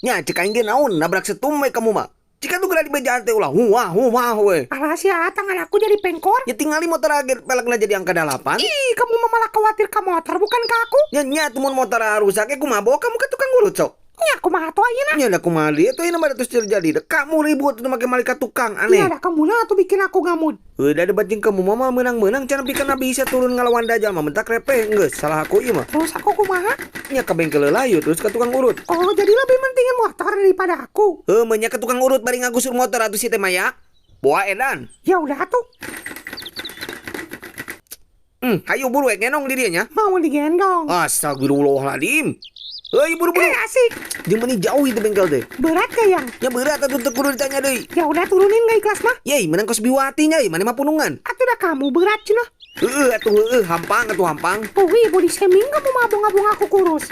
Nya cek aing ge naon nabrak setum we kamu mah. Jika tuh geura dibejaan teh ulah huah huah we. Alah sia, tangan aku jadi pengkor. Ya tingali motor agen pelekna jadi angka 8. Ih, kamu mah malah khawatir ke motor bukan ke aku. Nya nya tuh mun motor rusak ge kumaha bawa kamu ke tukang urut sok. Nya kumaha atuh ayeuna? Nya da kumaha deui atuh ayeuna mah terus terjadi. Da kamu ribut tuh make malaikat tukang aneh. Iya dah kamu lah tuh bikin aku ngamud. Udah debat jeung kamu mah menang-menang can pikeun bisa turun ngalawan dajal mah mentak repe geus salah aku ieu mah. Terus aku kumaha? Nya ka bengkel layu terus ke tukang urut. Oh, jadi lebih mentingin motor daripada aku. Heuh mah nya ke tukang urut bari ngagusur motor atuh si teh mah ya. Boa edan. Ya udah tuh. Hayu buru we ngenong di dieu nya. Mau digendong. Astagfirullahaladzim. Heuy buru-buru. Asik. Jeung meuni jauh itu bengkel teh. Berat gak yang? Ya berat atuh teu kudu ditanya deui. Ya udah turunin gak ikhlas mah? Yey, menang kos biwati nya, maneh mah punungan. Atuh dah kamu berat cenah. Heueuh atuh heueuh hampang atuh hampang. Wih, body shaming kamu mah abang-abang aku kurus.